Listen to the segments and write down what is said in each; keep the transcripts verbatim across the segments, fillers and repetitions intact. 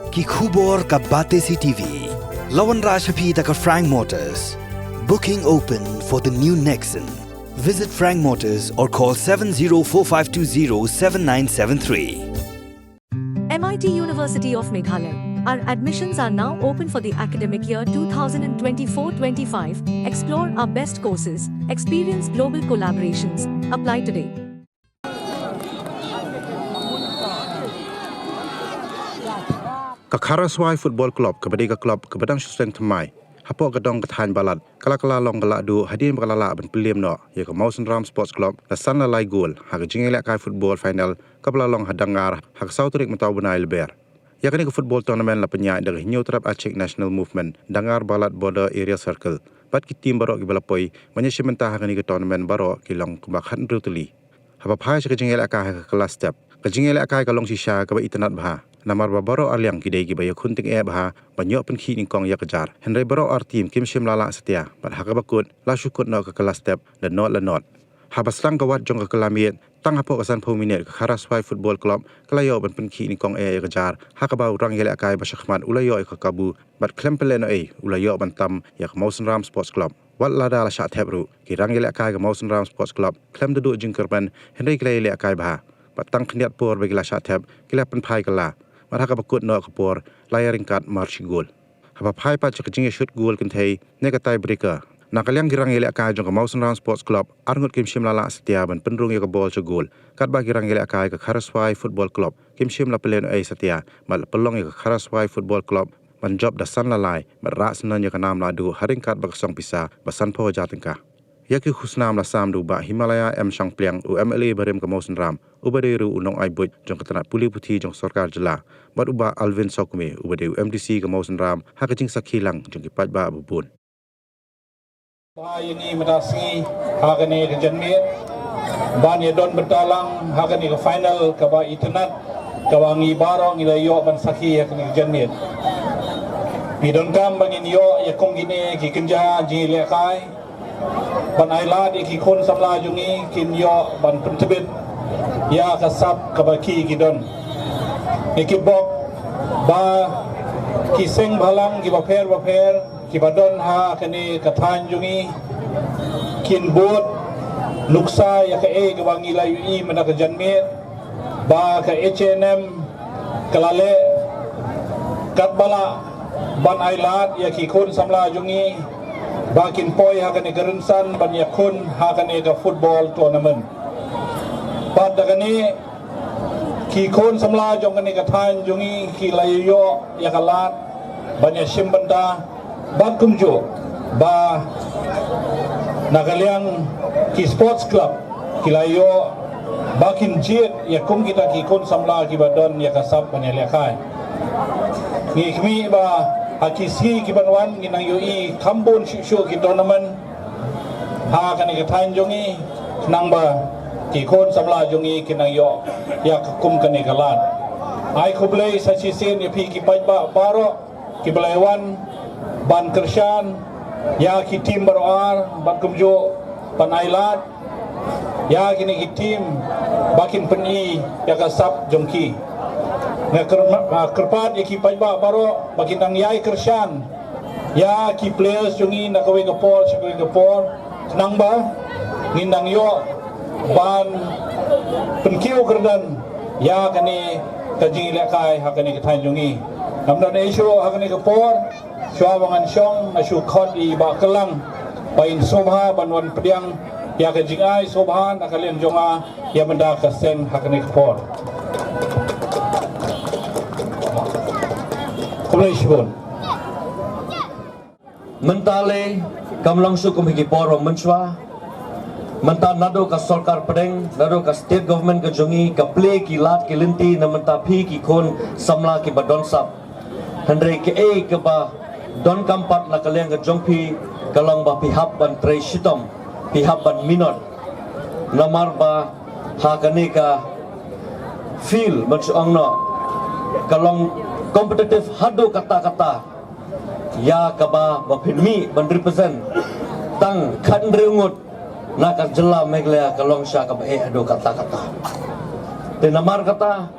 Ki khubor ka Batesi T V. La wanrah sha phi da ka Frank Motors. Booking open for the new Nexon. Visit Frank Motors or call seven zero four five two zero seven nine seven three. M I T University of Meghalaya. Our admissions are now open for the academic year twenty twenty-four twenty-five. Explore our best courses, experience global collaborations. Apply today. Ka Kharaswai Football Club, kaba dei ka club kaba dang shu seng thymmai hapoh ka dong ka thaiñ Balat, ka la kylla long ka lahduh hadien ba ka la lah ban pynliem noh ïa ka Mawsynram Sports Club da san la lai gol ha ka jingïalehkai football final kaba la long ha Dangar ha ka saw tarik mynta u bnai Lber. Ïa kane ka football tournament la pynïaid da ka Hynñiewtrep Achik National Movement, Dangar Balat Border Area Circle, bad ki team baroh kiba la poi ban ïashim bynta ha kane ka tournament baroh ki long kumba khathynriew tylli. Haba phai sha ka jingïalehkai ha ka kylla step, ka jingïalehkai ka long shisha kaba itynnad bha, namar ba baroh arliang ki dei kiba ïakhun tyngeh bha ban ïoh pynkhih nyngkong ïa ka jar. Hynrei baroh ar team kim shym la lah satia, bad ha kaba kut la shu kut noh ka kylla step da nod la nod. Haba sdang ka wad jong ka kylla miet, tang hapoh ka sanphew minit ka Kharaswai Football Club ka la ïoh ban pynkhih nyngkong eh ïa ka jar, ha kaba u rangïalehkai ba shakhmat u la ïoh ïa ka kabu, bad khlem pynlehnohei u la ïoh ban tam ïa ka Mawsynram Sports Club. Wat lada la shah thep ruh, ki rangïalehkai ka Mawsynram Sports Club khlem da duh jingkyrmen, hynrei ki la ïalehkai bha. Bad tang khyndiat por ba ki la shah thep, ki la pynphai kylla. Bad ha kaba kut noh ka por, la ïaryngkat mar shi gol. Haba phai pat sha ka jingïashut gol kynthei ne ka tie breaker, na ka liang ki rangïalehkai jong ka Mawsynram Sports Club, arngut kim shym la lah satia ban pynrung ïa ka bol sha gol. Katba ki rangïalehkai ka Kharaswai Football Club kim shym la pynlehnohei satia, bad la pynlong ïa ka Kharaswai Football Club ban jop da san la lai, bad rah syndon ïa ka nam lahduh ha ryngkat bad ka song pisa ba sanphew hajar tyngka. Ïa ki khusnam la sam da u Bah Himalaya M Shangpliang, u M L A barim ka Mawsynram, uba dei ruh u nongai buit jong ka tnat pule puthi jong sorkar jylla, bad u Bah Alvin Sawkmie, uba dei u M D C ka Mawsynram, ha ka jingsakhi lang jong ki paidbah ba bun. Ba ïa ngi mynta sngi ha kane ka janmiet ban ïa don bynta lang ha kane ka final kaba itynnad, kaba ngi baroh ngi la ïoh ban sakhi ha kane ka janmiet. Ngi donkam ba ngin ïoh ïa kum kine ki kynja jingïalehkai, ban ai lad ïa ki khun samla jong ngi kin ïoh ban pyntbit ïa ka sap kaba ki ki don. Ngi kitbok ba ki seng bhalang kiba pher ba pher kiba don ha kane ka thaiñ jong ngi kin bud nuksa ïa kaei kaba ngi la ïohi mynta ka janmiet, ba ka H A N M ka la leh katba lah ban ai lad ïa ki khun samla jong ngi ba kin poi ha kane ka rynsan ban ïakhun ha kane ka football tournament. Bad da kane, ki khun samla jong kane ka thaiñ jong ngi ki la ïoh ïa ka lad ban ïashim bynta, bad kumjuh ba na ka liang ki sports club ki la ïoh ba kin jied ïa kum kita ki khun samla kiba don ïa ka sap ban ïalehkai. Ngi khmih ba ha ki sngi kiban wan ngin nang ïohi kham bun shuh shuh ki tournament ha kane ka thaiñ jong ngi, khnang ba ki khun samla jong ngi kin nang ïoh ïa ka kum kane ka lad. Ai khublei sa shisien ïa phi ki paidbah baroh kiba la wan ban kyrshan ïa ki team baroh ar, bad kumjuh ban ai lad ïa kine ki team ba kin pyni ïa ka sap jong ki. Nga kyr-, ah, kyrpad ïa ki paidbah baroh ba kin nang ïai kyrshan ïa ki players jong ngi na kawei ka por sha kawei ka por, khnang ba ngin nang ïoh ban pynkiew kyrdan ïa kane ka jingïalehkai ha kane ka thaiñ jong ngi. Ngam don ei shuh ha kane ka por, shuwa ba ngan shong nga shu khot ïa i Bah Kylang ba in sngewbha ban wan pdiang ïa ka jingai sngewbha na ka liang jong nga ïa mynta ka seng ha kane ka por. Khublei shibun. Mynta lei kam long shuh kum ha ki por ba mynshuwa. Mynta naduh ka sorkar pdeng, naduh ka state government ka jong ngi, ka plie ki lad ki lynti na mynta phi ki khun samla kiba don sap. Hynrei kaei kaba donkam pat na ka liang ka jong phi ka long ba phi hap ban trei shitom, phi hap ban minot. Namar ba ha kane ka field ban shu ong noh ka long competitive haduh katta katta. Ïa kaba ba phin mih ban represent tang khathynriew ngut na ka jylla Meghalaya ka long sha kaba eh haduh katta katta. Te namar kata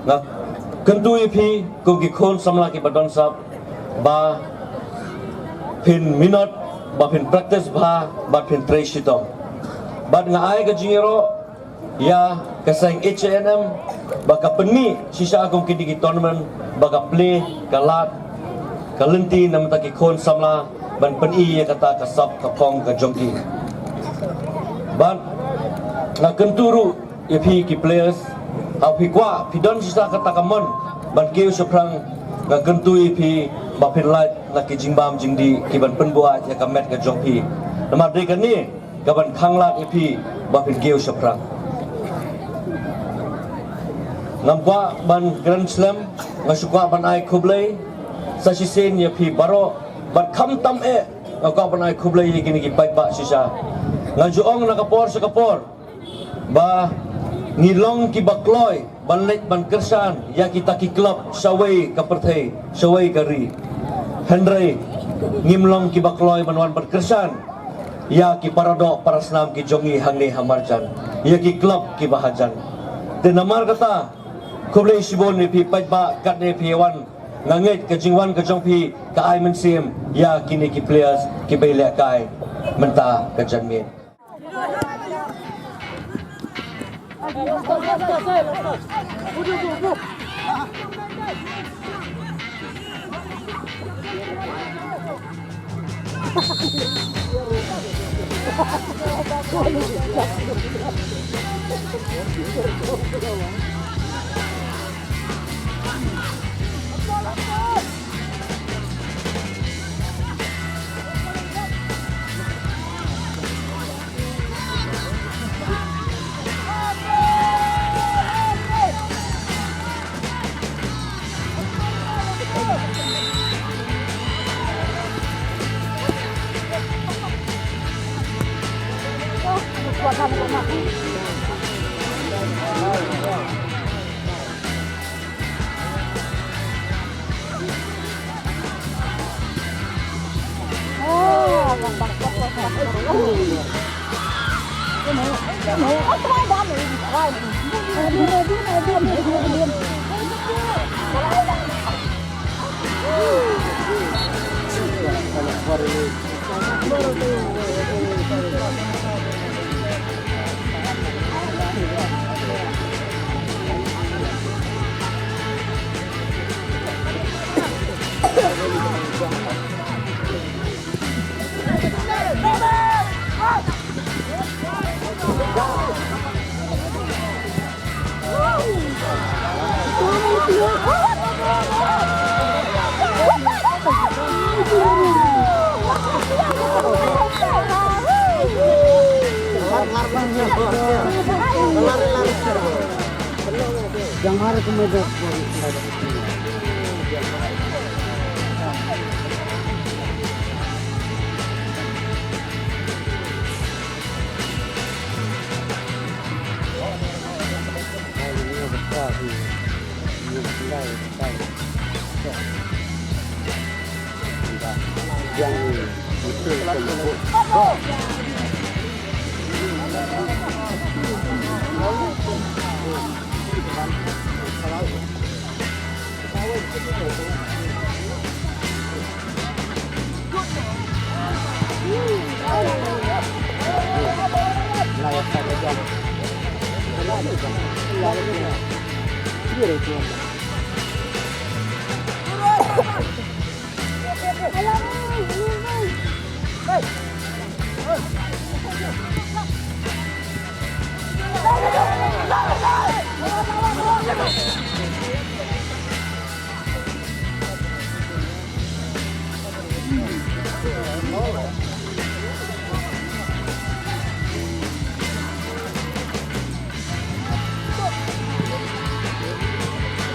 nga Kyntu ïa phi kum ki khun samla kiba don sap ba phin minot, ba phin practice bha, ba phin trei shitom. Bad nga ai ka jingïaroh ïa ka seng H A N M ba ka pynmih shisha kum kine ki tournament ba ka plie ka lad ka lynti na bynta ki khun samla ban pyni ïa kata ka sap ka phong ka jong ki. Bad nga kyntu ruh ïa phi ki players, ha phi kwah phi don shisha kata ka mon ban kiew shaphrang, nga kyntu ïa phi ba phin lait na ki jingbam jingdih ki ban pynbuaid ïa ka met ka jong phi. Namar dei kane ka ban khanglad ïa phi ba phin kiew shaphrang. Ngam kwah ban kren slem, nga shu kwah ban ai khublei sa shisien ïa phi baroh, bad khamtam eh nga kwah ban ai khublei ïa kine ki paidbah shisha. Nga ju ong na ka por sha ka por ba ngi long kiba kloi ban leit ban kyrshan ïa kita ki club shawei ka pyrthei, shawei ka ri. Hynrei ngim long kiba kloi ban wan ban kyrshan ïa ki paradoh parasnam ki jong ngi hangne ha marjan, ïa ki club kiba hajan. Te namar kata, khublei shibun ïa phi paidbah katne phi wan. Nga ngeit ka jingwan ka jong phi ka ai mynsiem ïa kine ki players kiba ïalehkai mynta ka janmiet.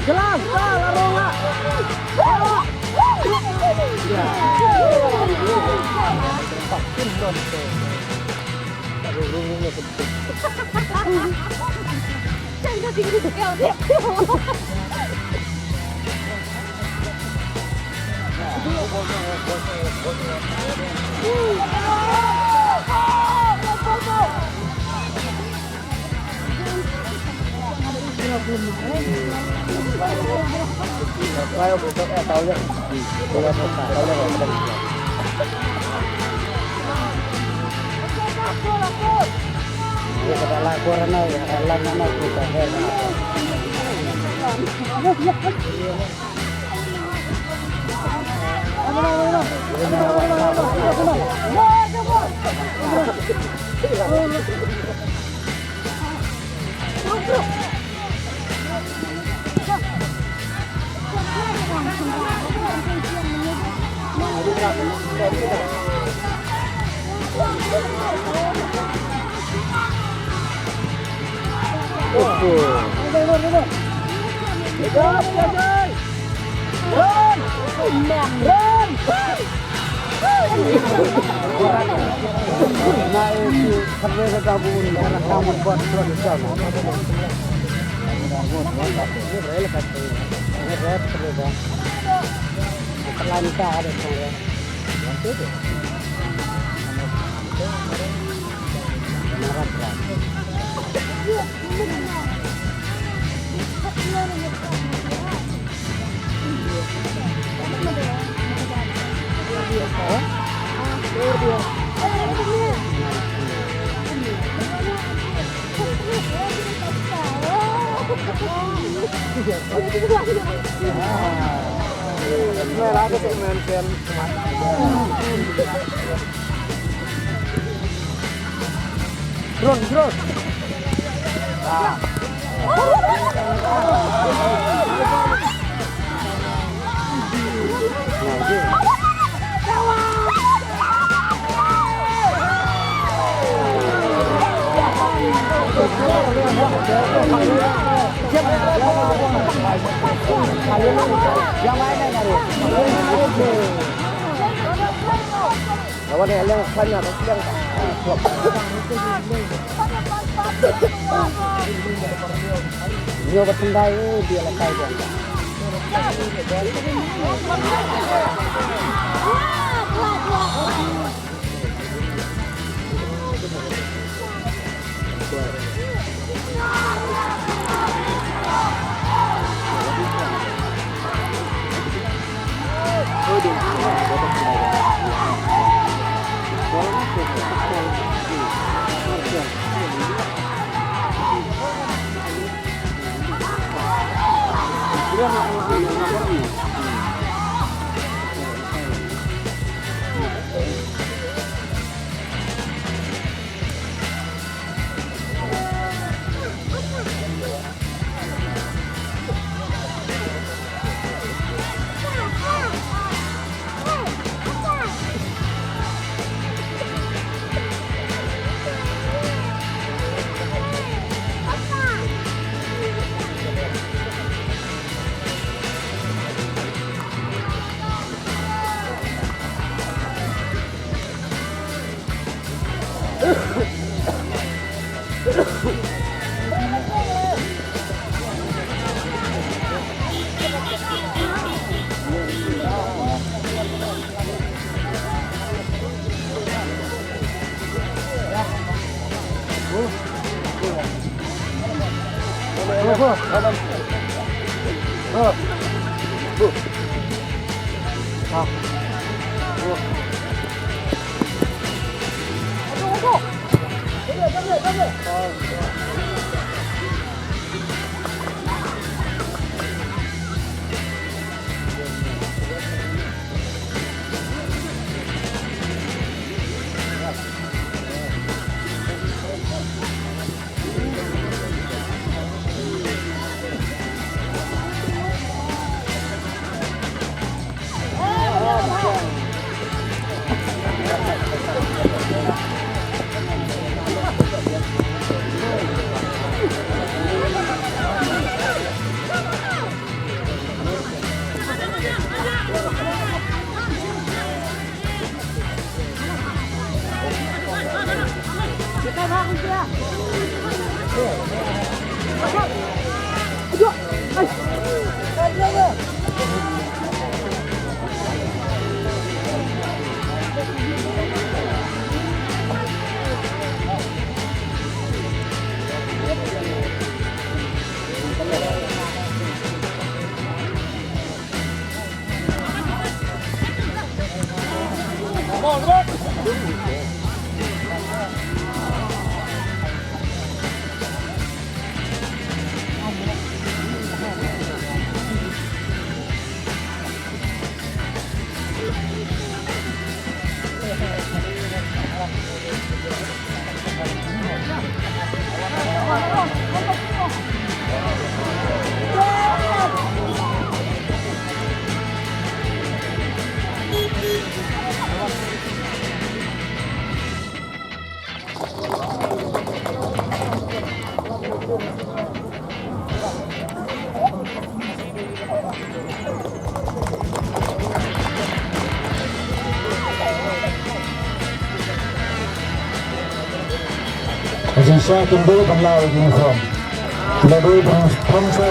Jelas, ah, larung, ah. Drone, drone. Ka jingshisha kim dei ban law uniform. Lada dei ban phong sa.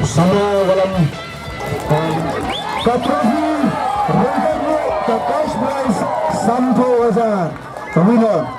Sama walam. Ka trophy, ka cash prize, sanphew hajar. Ka winner.